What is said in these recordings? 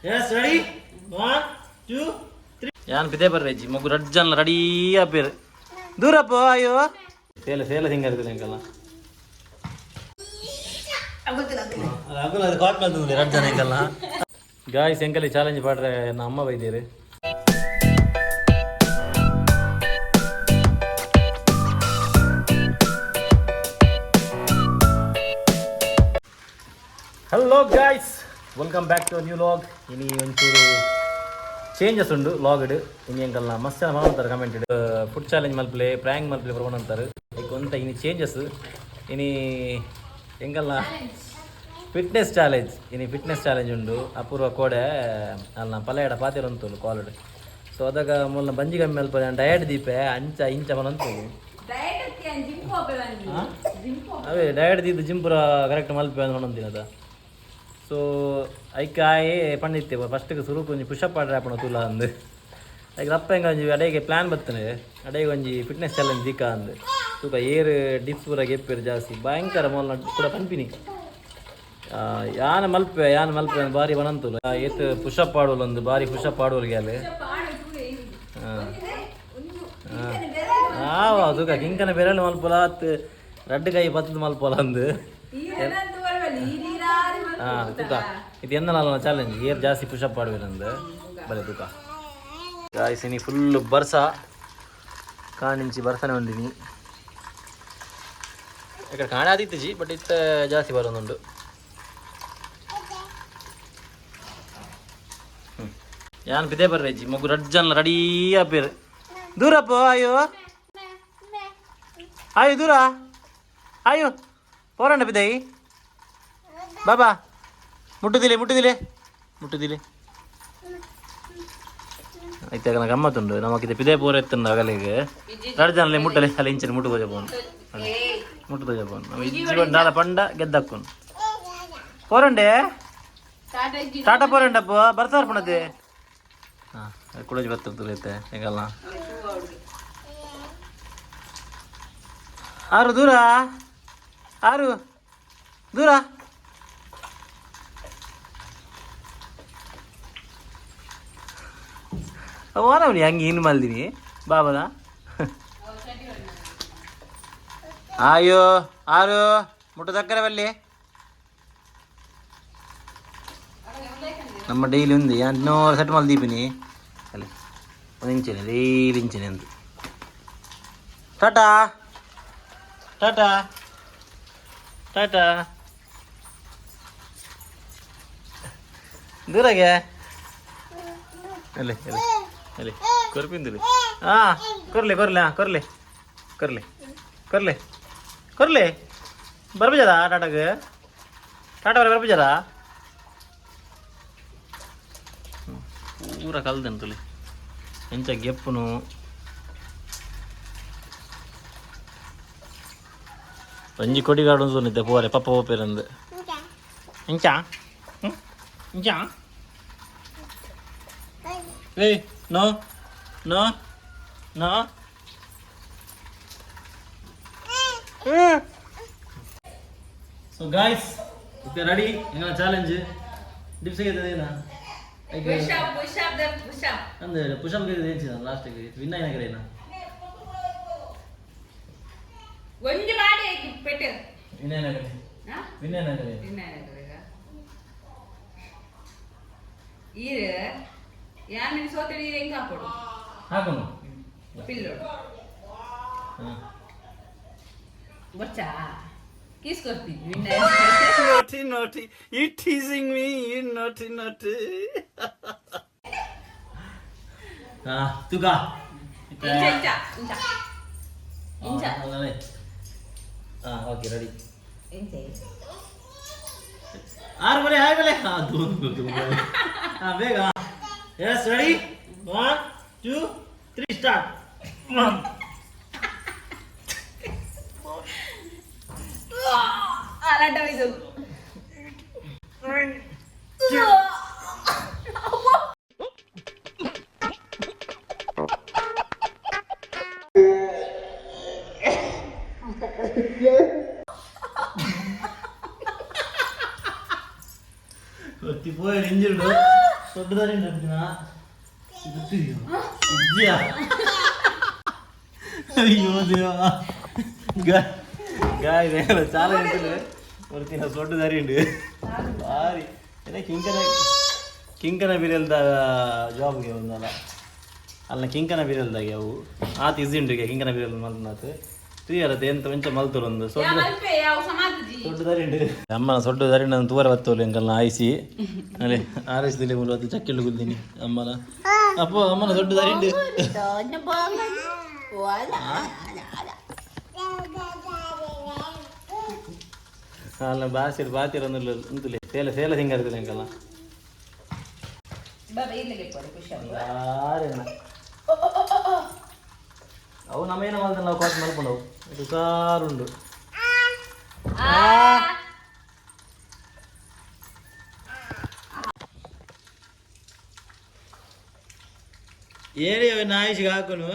Yes, ready? 1, 2, 3. ಯಾನ್ ಪಿದೆ ಬರ್ರೇಜಿ ಮಗು ರಡ್ಡ್ ಜನ ರೆಡಿ ಆಪೇರು ದೂರಪ್ಪ ಅಯ್ಯೋ ಸೇಲ ಸೇಲ ಸಿಂಗರ್ ಎಂಕಲ್ಲ ಅಗುಲ ಅದು ಕಾಟ್ ಮಲ್ತಂದ್ರೆ ರಡ್ಡ್ ಜನ ಎಂಕಲ್ಲ. ಗಾಯ್ಸ್, ಎಂಕಲ್ಲಿ ಚಾಲೆಂಜ್ ಪಾಡ್ರೆ ನನ್ನ ಅಮ್ಮ ಬೈದೇರು. Hello guys, welcome back to new vlog. ಇನಿ ಒಂಚೂರು ಚೇಂಜಸ್ ಉಂಡು ಲಾಗ್ಡ್. ಇನಿ ಎಂಕಲ್ನ ಮಸ್ತ್ ಜನ ಮಾಡ್ತಾರೆ ಕಮೆಂಟ್, ಫುಡ್ ಚಾಲೆಂಜ್ ಮಲ್ಪಲೆ, ಪ್ರ್ಯಾಂಕ್ ಮಲ್ಪಲೆ ಬರ್ಕೊಂಡು. ಈಗ ಒಂತ ಇನಿ ಚೇಂಜಸ್. ಇನಿ ಎಂಕಲ್ನ ಫಿಟ್ನೆಸ್ ಚಾಲೆಂಜ್. ಇನಿ ಫಿಟ್ನೆಸ್ ಚಾಲೆಂಜ್ ಉಂಡು. ಅಪೂರ್ವ ಕೋಡೆ ಅಲ್ಲ ಪಲೆಯಡ ಪಾತೆರ ಉಂಟು ಕಾಲಡ್. ಸೊ ಅದಾಗ ಮೊಲ್ಲ ಬಂಜಿ ಕಮ್ಮಿ ಅಲ್ಪ ಡಯಟ್ ದೀಪೆ ಅಂಚ ಇಂಚ ಮನಂತೋಲು. ಅವೇ ಡಯಟ್ ದೀದ್ ಜಿಮ್ ಪೂರ ಕರೆಕ್ಟ್ ಮಲ್ಪೆ ಅಂದ್ ಅದ. ಸೊ ಐಕಾಯೆ ಪಂಡಿತ್ತೆ ಫಸ್ಟ್ಗೆ ಸುರುಕು ಒಂಜಿ ಪುಷಪ್ ಆಡ್ರೆ ಆಪಣ ತೂಲ ಅಂದು. ಐಕ್ ರಪ್ಪ ಹೆಂಗ ಒಂಜಿ ಅಡೆಗೆ ಪ್ಲಾನ್ ಬರ್ತನೆ, ಅಡೆಗೆ ಒಂಜಿ ಫಿಟ್ನೆಸ್ ಚಾಲೆಂಜ್ ದೀಕ ಅಂದು. ತೂಕ ಏರ್ ಡಿಪ್ಸ್ ಪೂರ ಗೆಪ್ಪೇರು ಜಾಸ್ತಿ ಭಯಂಕರ ಮೊಲ್ಲ ಕೂಡ ಪನ್ಪಿನಿ. ಯಾನ ಮಲ್ಪೆ ಯಾನ ಮಲ್ಪೆ ಅಂದ್ ಬಾರಿ ಬನಂತುಲು. ಏತ್ ಪುಷಪ್ ಆಡುವಲ್ ಒಂದು ಬಾರಿ ಪುಷಪ್ ಆಡುವಲ್ ಗ್ಯಾಲೆ. ಆವ ತೂಕ ಕಿಂಕನ ಬೆರಳು ಮಲ್ಪೊಲ ಅತ್ ರಡ್ಡ್ ಕೈ ಪತ್ತದ ಮಲ್ಪೊಲ ಅಂದು. ತೂಕ ಇದು ಎಂದನ ಚಾಲೆಂಜ್, ಏರ್ ಜಾಸ್ತಿ ಪುಷಪ್ ಆಡುವೆರಂದು. ಬಲೆ ತೂಕ ಗಾಯ್ಸ್, ಇನಿ ಫುಲ್ ಬರ್ಸ. ಕಾಣಿಂಚಿ ಬರ್ಸನೆ ಉಂಡಿನಿ. ఇక్కడ ಕಾಣಾದಿತ್ತಿಜಿ, ಬಟ್ ಇತ್ತ ಜಾಸ್ತಿ ಬರೋದುಂಡು. ಯಾನ್ ಪಿದೆ ಬರ್ರೇಜಿ ಮಗು ರಡ್ಡ್ ಜನ ರೆಡಿ ಆಪೇರು. ದೂರಪ್ಪ ಅಯ್ಯೋ ಅಯ್ಯೋ ದೂರ ಅಯ್ಯೋ ಪೋರಂಡ ಪಿದೈ ಬಾಬಾ. ಮುಟ್ಟುದಿಲೆ ಮುಟ್ಟುದಿಲೆ ಮುಟ್ಟುದಿಲೆ. ಐತೆ ಗಮ್ಮತ್ತುಂಡು ನಮಕಿದೆ. ಪಿದೆ ಪೂರ ಎತ್ತುಂಡು ಅಗಲಿಗೆ. ರಡ್ಡ್ ಜನಲೆ ಮುಟ್ಟಲೆ ಅಲ್ಲಿ ಇಂಚಿನ ಮುಟ್ಟು ತೋಜ ಮುಟ್ಟು ತೋಜ ಪೋನು. ನಮ್ಮ ಇಜ್ಜಿ ದಾದ ಪಂಡ ಗೆದ್ದಕ್ಕುನು. ಪೋರಂಡೆ ಟಾಟಾ ಪೋರಂಡಪ್ಪ ಬರ್ತಾರ ಪಣತೆ. ಹಾಂ, ಕುಡೋಜಿ ಬರ್ತದೆ ಐತೆ ಹೆಂಗಲ್ಲ. ಆರು ದೂರ ಆರು ದೂರ. ವಾರವನಿ ಹಂಗೆ ಏನು ಮಲ್ದಿನಿ ಬಾಬದ. ಆಯೋ ಆರು ಮುಟ್ಟು ಸಕ್ಕರೆ ಬಲ್ಲಿ. ನಮ್ಮ ಡೈಲಿ ఉంది 800 ಸೆಟ್ ಮಲ್ದೀಪಿನಿ ಅಲ್ಲಿ ಒಂದು ಇಂಚಿನ ಡೈಲಿ ಇಂಚಿನ ಅಂದು. ಟಾಟಾ ಟಾಟಾ ಟಾಟಾ ದೂರಗೆ ಅಲ್ಲಿ ಅಲ್ಲಿ ಅಲ್ಲಿ ಕೊರ್ಪಿಂದಿಲ್ಲ. ಹಾಂ, ಕೊರ್ಲೆ ಕೊರ್ಲೆ. ಹಾಂ, ಕೊರ್ಲೆ ಕೊರ್ಲೆ ಕೊರ್ಲೆ ಕೊರ್ಲೆ. ಬರ್ಬಿಜಾರ ಟಾಟಾಗ? ಟಾಟಾ ಬರ ಬರ್ಬಿಜಾರ? ಪೂರ ಕಲ್ದಂತುಲಿ ಎಂಚ ಗೆಪ್ಪುನು. ಒಂಜಿ ಕೊಡಿಗಾಡು ನಿದ್ದೆ ಪೋರೆ ಪಪ್ಪ ಪೋಪೇರಂದು. ಇಂಚ ಇಂಚ. ಏಯ್, no no no. So guys, ಇತ್ತೆ ರೆಡಿ ಎಂಗಳ ಚಾಲೆಂಜ್. ಡಿಪ್ಸ್ ಏನ? ಅಂದ್ರೆ ಪುಷಪ್ ಗೆದ್ದು ಲಾಸ್ಟಿಗೆ ವಿನ್ అయిన ಕಡೆನಾ. ಒಂಜಿ ಮಾಡಿ ಪೆಟ್ಟು. ವಿನ್ అయిన ಕಡೆ, ವಿನ್ అయిన ಕಡೆ. ಈರ್ ಯಾನ್ ಸೋತಡಿ ಈರ್ ಹೆಂಗ್ ಹಾಕೊಡು. ಹಾಕೋನು. ಪಿಲ್ಲೋಡು. ಹಾಂ. ಬೊಚ್ಚಾ ಕೀಸ್ ಕೊಡ್ತೀನಿ. Naughty, naughty. You teasing me, you naughty, naughty. ಹಾ ತುಗ. ಇಂಚ ಇಂಚ ಇಂಚ ಇಂಚ. ಹಾ, ಓಕೆ, ರೆಡಿ. ಇಂಚ. ಆರು ಬಲೆ ಹಾಯ್ ಬಲೆ. ಹಾ, ದೂರ ದೂರ. ಹಾ, ಬೇಗ. Yes, ready, 1, 2, 3, start. ಅಲಾಟ ಇದು. ಒತ್ತಿ ಪೋಯ್ ಇಂಜಿರ್ಡು. ದೊಡ್ಡದಾರಿ ಇದ್ಯಾ? ಅಯ್ಯೋ ದೇವ. ಗಾಯ್, చాలా ಎಂತಲೇ ಬರ್ತೀನಿ. ದೊಡ್ಡ ದಾರಿ ಉಂಡು ಭಾರಿ. ಏನ ಕಿಂಕನ ಕಿಂಕನ ಬಿರಲ್ದ ಜಾಬ್ಗೆ ಒಂದಲ್ಲ ಅಲ್ಲ, ಕಿಂಕನ ಬಿರಲ್ದಾಗೆ ಅವು ಆತ ಈಸಿ ಉಂಡು. ಕಿಂಕನ ಬಿರಲ್ ಮಲ್ತನಾತ್ ತುಯ್ಯರತ್ತೆ ಎಂತ ವಂಚ ಮಲ್ತೊಂದು ಸೊಡ್ಡು. ಮಲ್ಪೆ ಅವು ಸಮಾಜಿ. ಸೊಡ್ಡು ದಾರಿ ಉಂಡು ಅಮ್ಮನ ಸೊಡ್ಡು ದಾರಿ. ನಾನು ತೂವರ ಬತ್ತೋಲು ಎಂಕಲ್ನ ಆಯ್ಸಿ ಅಲ್ಲೇ ಆರೈಸಿದಲ್ಲಿ ಮೂಲ ಹೊತ್ತು ಚಕ್ಕಿಲ್ಲು ಕುಲ್ದಿನಿ. ಅಮ್ಮನ ಅಪ್ಪ ಅಮ್ಮನ ಸೊಡ್ಡು ದಾರಿ ಉಂಡು. ಅಲ್ಲ, ಬಾಸಿರ್ ಬಾತಿರ ಉಂತುಲೆ ಸೇಲ ಸೇಲ ಸಿಂಗಾರದಿಲ್ಲ ಎಂಕಲ್ನ. ಬಾಬಾ ಇಲ್ಲಿಗೆ ಪೋರೆ ಖುಷಿ. ಯಾರೇನ ಅವು ನಮ್ಮೇನ ಮಲ್ತ ನಾವು ಕಾಟ್ ಮಲ್ಕೊಂಡವು. ಇದು ಸಾರುಂಡು. ಏರಿ ಅವ ಆಯುಷಿಗೆ ಹಾಕುನು.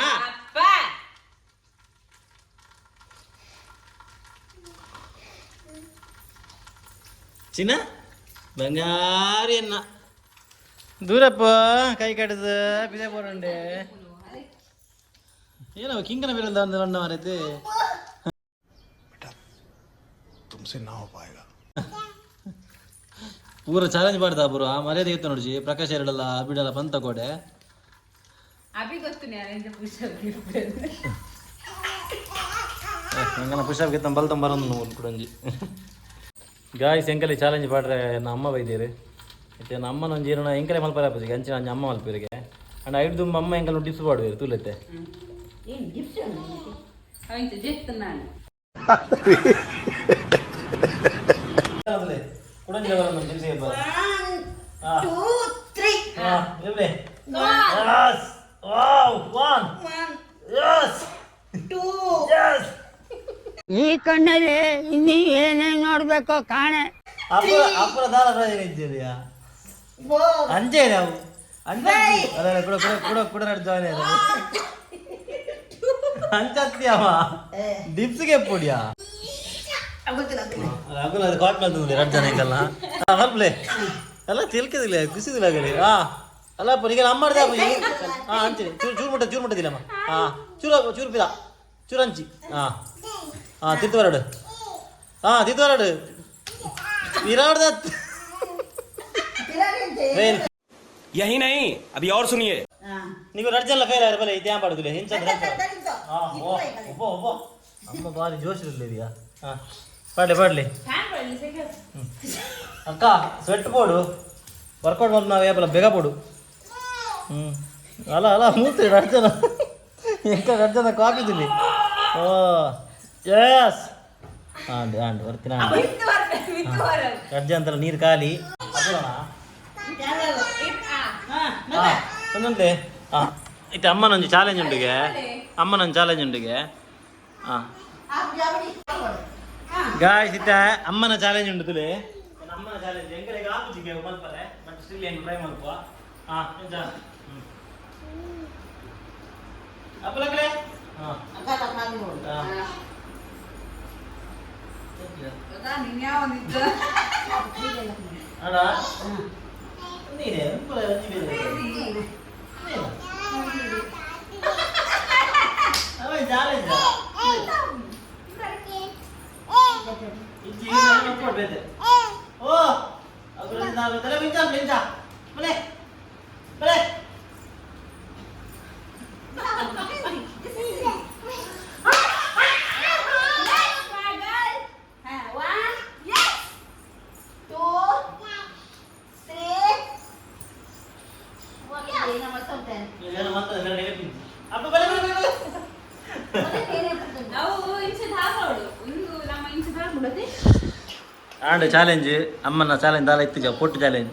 ಅಪ್ಪ. ಚಿನ್ನ ಬಂಗಾರ ಎನ್ನ ದೂರಪ್ಪ ಕೈ ಕಟ್ಟದ ಪಿದೆ ಪೋರಂಡೆ. ಏನವ ಕಿಂಕನ ಬಿರಲ್ದ ಒಂದು ಬಣ್ಣ ಮಾರೈತೆ. तुमसे ना हो पाएगा. ಪೂರ ಚಾಲೆಂಜ್ ಮಾಡ್ತಾ ಪೂರ ಆ ಮರ್ಯಾದೆ ಇತ್ತು ನೋಡ್ಜಿ. ಪ್ರಕಾಶ್ ಎರಡಲ್ಲ ಬಿಡಲ್ಲ ಪಂತ ಕೊಡೆ. ಅಭಿ ಗೊತ್ತು ನಾನು ಖುಷಿ ಆಗಿರ್ಬೇಕು. ಎಂಗನ ಪುಷಾಪ್ ಗಿತ್ತ ಬಲ್ತಂ ಬರೋದು ನೂರು ಕುಡಂಜಿ. ಗಾಯ್ಸ್, ಎಂಕಲಿ ಚಾಲೆಂಜ್ ಪಾಡ್ರೆ ನನ್ನ ಅಮ್ಮ ಬೈದೇರು. ಇತ್ತೆ ನನ್ನ ಅಮ್ಮನ ಒಂಜಿ ಇರೋಣ ಎಂಕಲೆ ಮಲ್ಪರೆ ಆಪುಜಿ ಅಂಚಿನ ಅಂಜಿ ಅಮ್ಮ ಮಲ್ಪರಿಗೆ. ಅಂಡ್ ಐಡ್ ದುಂಬ ಅಮ್ಮ ಎಂಕಲ್ ಟಿಪ್ಸ್ ಪಾಡುವೆರು ತೂಲೆತ್ತೆ. ಅವ ಇಂಚ ಜೆತ್ತು ನಾನು. ಕುಡಂಜಿ ಬರೋದು ಟಿಪ್ಸ್. 2, 3. ಹಾಂ, ಇರ್ಲಿ. Yes, wow, 1. Yes. 2. Yes. ಈ ಕಣ್ಣಲ್ಲಿ ಇನ್ನೀ ಏನೇನ್ ನೋಡ್ಬೇಕೋ ಕಾಣೆ. ಅಪ್ಪು ಅಪ್ಪುರ ದಾಲ ಪ್ರಯೋಜನ ಇದ್ದೀರಿಯಾ? 4. ಅಂಜೆ ನಾವು ಅಂಜೆ ಅಲ್ಲ ಕೂಡ ಕೂಡ ಕೂಡ ಕೂಡ ನಡು ಜಾಯ್ನ್ ಆಯ್ತು ಅಂಚತ್ಯವ ಡಿಪ್ಸ್ಗೆ ಪುಡಿಯಾ. ಅಗುಲ ಅದು ಕಾಟ್ ಮಾಡ್ತದೆ ಎರಡು ಜನ ಹಿಂಗಲ್ಲ ಮಲ್ಪ್ಲೆ ಎಲ್ಲ ತಿಳ್ಕಿದಿಲ್ಲ ಕುಸಿದಿಲ್ಲ ಆಗಲಿ. ಹಾ, ಅಲ್ಲ ಈಗ ನಮ್ಮ ಮಾಡ್ದೆ. ಹಾ, ಅಂತೀನಿ ಚೂರು ಚೂರು ಮುಟ್ಟ ಚೂರು ಮುಟ್ಟದಿಲ್ಲಮ್ಮ. ಹಾ, ಚೂರು ಚೂರು ಪಿದ ಚೂರು ಅಂಚಿ. ಹಾ ಹಾ, ತಿತ್ತು ಬರಡು. ಹಾ, ತಿತ್ತು ಬರಡು ಇರಾಡ್ದ ಫೇಲ್. यही नहीं, अभी और सुनिए. ನೀವು ಎರಡು ಜನ ಫೇಲ್ ಆಯ್ತು ಬಲೆ ಇದೇ ಪಾಡುದಿಲ್ಲ ಹಿಂಚ. ಹಾ, ಓ ಒಬ್ಬ ಒಬ್ಬ ಅಮ್ಮ ಬಾರಿ ಜೋಶ್ ಇರಲಿದೆಯಾ. ಹಾ, ಪಾಡ್ಲಿ ಪಾಡ್ಲಿ. ಫ್ಯಾನ್ ಬರಲಿ ಸೆಕೆ. ಅಕ್ಕ, ಸ್ವೆಟ್ ಬೋಡು ವರ್ಕೌಟ್ ಮಾಡಿ ನಾವು ಏಪಲ ಬೇಗ ಬೋಡು. ಹ್ಞೂ, ಅಲ್ಲ ಅಲ್ಲ, ಮೂತು ಎರಡು ಜನ ಎಂಕ ಎರಡು ಜನ ಕಾಪಿ ತಿಲ್ಲಿ. ಓ ಎಸ್, ಆಂಡ್ ಆಂಡ್ ಬರ್ತೀನಿ ಆಂಡ್. ಬಿತ್ತು ಬರ್ಬೇಕು ಬಿತ್ತು ಬರಲ್ಲ. ಎರಡು ಜನ ಅಂತಲ್ಲ ನೀರು ಖಾಲಿ. ಒಂದೊಂದೇ. ಹಾಂ, ಇತ್ತೆ ಅಮ್ಮನೊಂದು ಚಾಲೆಂಜ್ ಉಂಡಿಗೆ, ಅಮ್ಮನೊಂದು ಚಾಲೆಂಜ್ ಉಂಡಿಗೆ. ಹಾಂ ಗಾಯ್ಸ್, ಇತ್ತೆ ಅಮ್ಮನ ಚಾಲೆಂಜ್ ಉಂಡು ತುಲೆ. ಅಮ್ಮನ ಚಾಲೆಂಜ್ ಎಂಕಲೆಗ್ ಆಪುಜಿಗೆ ಮಲ್ಪರೆ, ಬಟ್ ಸ್ಟಿಲ್ ಏನು ಟ್ರೈ ಮಲ್ಪುವ. ಹಾಂ, ಎಂಚ ಅಪ್ಪಲಕ್ಲೆ. ಹಾಂ ಹಾಂ. ನೀನ್ ಯಾವ ಒಂದಿದ್ದ? ಅಡ ನೀನೇ ಉಪ್ಪುಲ ಒಂಜಿ ಬೇರೆ. ನೀನಾ? ಅವ ಚಾಲೆಂಜ್ ಇಜ್ಜಿ ನಾನು ಕೊಡ್ಬೇಕು. ಓ ಅಗುಲ ನಾವು ತಲೆ ಮಿಂಚ ಮಿಂಚ ಬಲೆ ಬಲೆ. 1, 2, 3. ಏನು ಮತ್ತೆ ನೆನಪಿದ್ದು ಅಪ್ಪ ಬಲೆ ಬಲೆ ಬಲೆ ಬಲೆ. ನಾವು ಇಂಚ ಧಾರೋಡು ಒಂದು ನಮ್ಮ ಇಂಚ ಧಾರಬಿಡದೆ. ಆಂಡ್ ಚಾಲೆಂಜ್ ಅಮ್ಮನ ಚಾಲೆಂಜ್ ದಾಲ ಇತ್ತು ಪೊಟ್ಟು ಚಾಲೆಂಜ್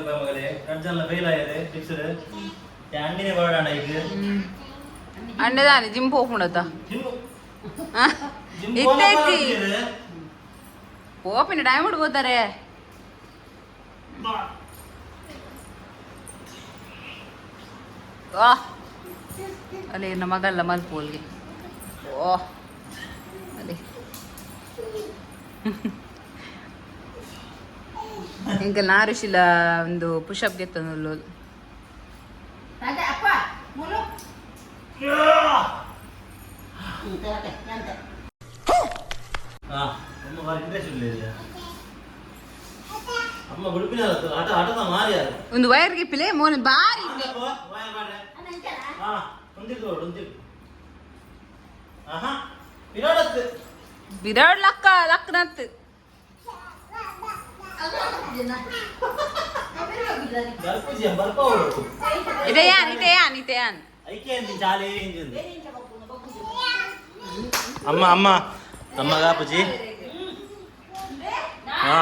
ಮಗಳೇ. ಎರಡು ಜನ ಫೇಲ್ ಆಗಿದೆ ಟಿಪ್ಸ್ ಅಂಡಿನೇ ಬರೋಣ ಈಗ. ಅಂಡದಾನೆ ಜಿಮ್ ಪೋಪುಂಡತ. Gym gym. ಇತ್ತೈತಿ. ಪೋಪಿನ ಟೈಮ್ ಹೋತಾರೆ. ಅಲ್ಲಿ ನಮ್ಮ ಮಗಲ್ಲ ಮಲ್ಪೋಲ್ಗೆ. ಓ ಅಲ್ಲಿ. ಇಂಕ ನಾರುಶಿಲ ಒಂದು ಪುಷಪ್ ಗೆತ್ತೊಂದು. ಅಪ್ಪ ಮೂಲು. ಅಮ್ಮ ಬಾರಿ ಇಂಟ್ರೆಸ್ಟ್ ಇಲ್ಲ. ಅಮ್ಮ ಗುಡುಪಿನ ಆಟ ಆಟದ ಮಾರಿ ಯಾರು. ಒಂದು ವೈರ್ ಗಿಪ್ಪಿಲೆ ಮೋನ್ ಬಾರಿ ಇದೆ. ಹಾ, ಒಂದಿದ್ದು ಒಂದಿದ್ದು. ಆಹಾ, ವಿರಾಡತ್. ಬಿರಾಡ್ ಲಕ್ಕ ಲಕ್ಕನತ್. ಬರ್ಪುಜಿ ಬರ್ಪವರು. ಇದೆ ಯಾನ್, ಇದೆ ಯಾನ್, ಇದೆ ಯಾನ್. ಐಕೆ ಅಂದಿ ಚಾಲೆ ಇಂಜಿಂದು. ಅಮ್ಮ ಅಮ್ಮ ಅಮ್ಮ ಕಾಪುಜಿ. ಹಾ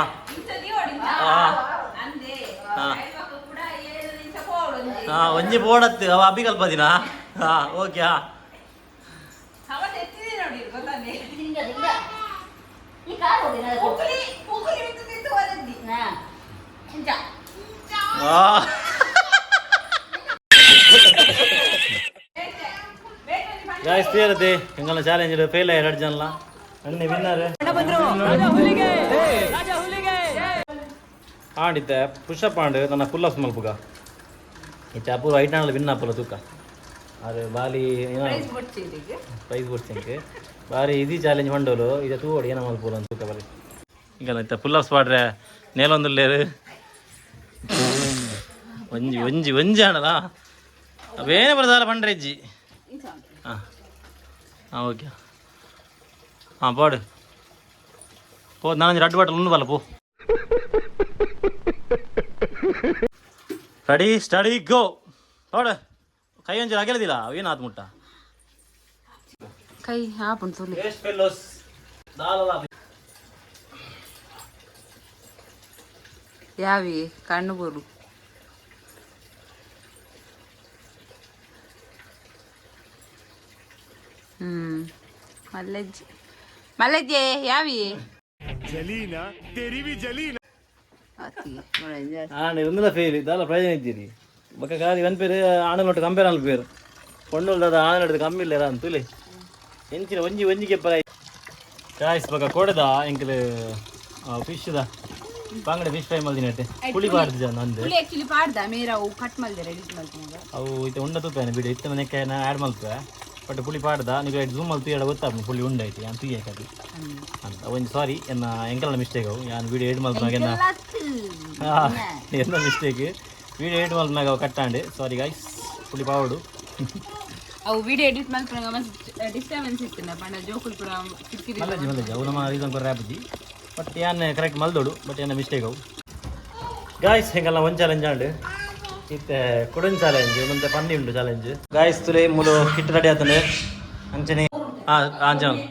ಹಾ ಹಾ ಹಾ, ಒಂಜಿ ಬೋಡತ್ತು ಅವ ಅಭಿಕಲ್ಪದಿನ. ಹಾ, ಓಕೆ. ಹಾ. ಈ ಕಾರ್ ಹೋಗಿ. ಹಾ. ಗಾಯ್ಸ್, ತೀರದೆ ಎಂಗಲ ಚಾಲೆಂಜ್ ಫೇಲ್ ಎರಡು ಜನಲ. ಅಣ್ಣೆ ವಿನ್ನರ್. ಆಂಡಿತ್ತೆ ಪುಷಪ್ ಆಂಡ್ ನನ್ನ ಫುಲ್ ಆಫ್ ಮಲ್ಪುಗ. ಇತ್ತೆ ಅಪೂರ್ವ ಐಟ್ ಆಂಡಲ ವಿನ್ ಆಪುಲ ತೂಕ. ಅರೆ ಬಾಲಿ ಏನೋ ಪ್ರೈಸ್ ಕೊಡ್ತೀನಿ. ಬಾರಿ ಈಸಿ ಚಾಲೆಂಜ್ ಮಂಡೋಲು ಇದು. ತೂವಡು ಏನ ಮಲ್ಪುಲ ಅಂತ ತೂಕ ಬರೀ. ಈಗ ಇತ್ತ ಫುಲ್ ಆಫ್ ಪಾಡ್ರೆ ನೇಲೊಂದುಲ್ಲೇರು. ಒಂಜಿ ಒಂಜಿ ಒಂಜಿ ಆಂಡಲ ಅವೇನೇ ಬರದಾರ ಪಂಡ್ರೆ ಇಜ್ಜಿ. ಹಾಂ ಹಾಂ, ಓಕೆ. ಹಾಂ, ಪಾಡು ಪೋ. ನಾನೊಂಜಿ ರಡ್ಡು ಬಾಟಲ್ ಉಂಡು ಬಲ್ಲ ಪೋ. ರೆಡಿ, ಸ್ಟಡಿ, ಗೋ. ನೋಡು, ಕೈ ಒಂಚೂರು ಅಗಲದಿಲ್ಲ. ಏನಾತ್ ಮುಟ್ಟ? ಕೈ ಹಾಪುಂಡು ತುಲಿ. ವೇಸ್ಟ್ ಫೆಲ್ಲೋಸ್ ದಾಲಲ. ಯಾವಿ ಕಣ್ಣು ಬೋರು. ಮಲ್ಲಜ್ಜಿ ಮಲ್ಲಜ್ಜೆ ಯಾವಿ. ಜಲೀನಾ ತೆರಿ ಬಿ ಜಲೀನಾ. ಆಂಡ ಒಂದಲ ಫೇಲ್, ದಾಲ ಪ್ರಯೋಜನ ಇದ್ದೀರಿ. ಬೊಕ್ಕ ಖಾಲಿ ಒನ್ ಪೇರು ಆಣಲ್ ಒಟ್ಟು ಕಂಪೇರ್ ಅಲ್ಪ ಪೇರು ಕೊಂಡೋಲ್ ದಾದ ಆಣಲ್ ಹಿಡ್ದು ಕಮ್ಮಿ ಇಲ್ಲ ಅಂತುಲೆ ಎಂಚಿನ ಒಂಜಿ ಒಂಜಿಗೆ ಪರ ಗಾಯ್ಸ್. ಬೊಕ್ಕ ಕೊಡದ ಎಂಕಲ್ ಫಿಶ್ದ ಬಂಗಡೆ ಫಿಶ್ ಫ್ರೈ ಮಲ್ದಿನಟ್ಟೆ ಪುಳಿ ಬಾರ್ದು ಜನ ಅಂದು. ಪುಳಿ ಆಕ್ಚುಲಿ ಪಾಡ್ದ ಮೇರ ಅವು ಕಟ್ ಮಲ್ದೆ ಎಡಿಟ್ ಮಲ್ತಿನಾಗ. ಅವು ಇತ್ತೆ ಉಂಡ ತೂಪೇನೆ ಬಿಡಿ. ಇತ್ತೆ ಮನೆಕ್ಕೆ ನಾ ಆ್ಯಡ್ ಮಲ್ಪೆ. ಬಟ್ ಪುಳಿ ಪಾಡ್ದ ನೀವು ಝೂಮ್ ಮಲ್ತು ಎಡ ಗೊತ್ತಾಪು ಪುಳಿ ಉಂಡೈತಿ ಅಂತ ಅದು ಅಂತ. ಒಂಜಿ ಸಾರಿ, ಎನ್ನ ಎಂಕಲ್ನ ಮಿಸ್ಟೇಕ್ ಅವು. ಯಾನ್ ವೀಡಿಯೋ ಎಡಿಟ್ ಮಲ್ಪನಾಗ ಎನ್ನ ಎನ್ನ ಮಿಸ್ಟೇಕ್. ವೀಡಿಯೋ ಎಡಿಟ್ ಮಲ್ಪನಾಗ ಅವು ಕಟ್ಟಾಂಡೆ. ಸಾರಿ ಗಾಯ್ಸ್, ಪುಳಿ ಪಾವಡು. ಅವು ವಿಡಿಯೋ ಎಡಿಟ್ ಮಲ್ಪನಾಗ ಮಸ್ತ್ ಡಿಸ್ಟರ್ಬೆನ್ಸ್ ಇತ್ತು ಪಂಡ ಜೋಕುಲ್ ಪೂರ ಕಿರಿಕಿರಿ. ಮಲ್ಲಜ್ಜಿ ಮಲ್ಲಜ್ಜಿ ಅವು ನಮ್ಮ ರೀಸನ್ ಕೊರ ಆಪುಜಿ. ಬಟ್ ಯಾನ್ ಕರೆಕ್ಟ್ ಮಲ್ದೋಡು, ಬಟ್ ಏನ ಮಿಸ್ಟೇಕ್ ಅವು. ಗಾಯ್ಸ್, ಹೆಂಗಲ್ಲ ಒಂದು ಚಾಲೆಂಜ್ ಆಂಡ್. ಇತ್ತೆ ಕುಡನ್ ಚಾಲೆಂಜ್ ಒಂದಂತೆ ಪನ್ನಿ ಉಂಡು ಚಾಲೆಂಜ್. ಗಾಯ್ಸ್, ತುಲೆ ಮೂಲು ಕಿಟ್ ರೆಡಿ ಆತಂಡೆ. ಅಂಚನೆ ಹಾಂ, ಅಂಚನೆ.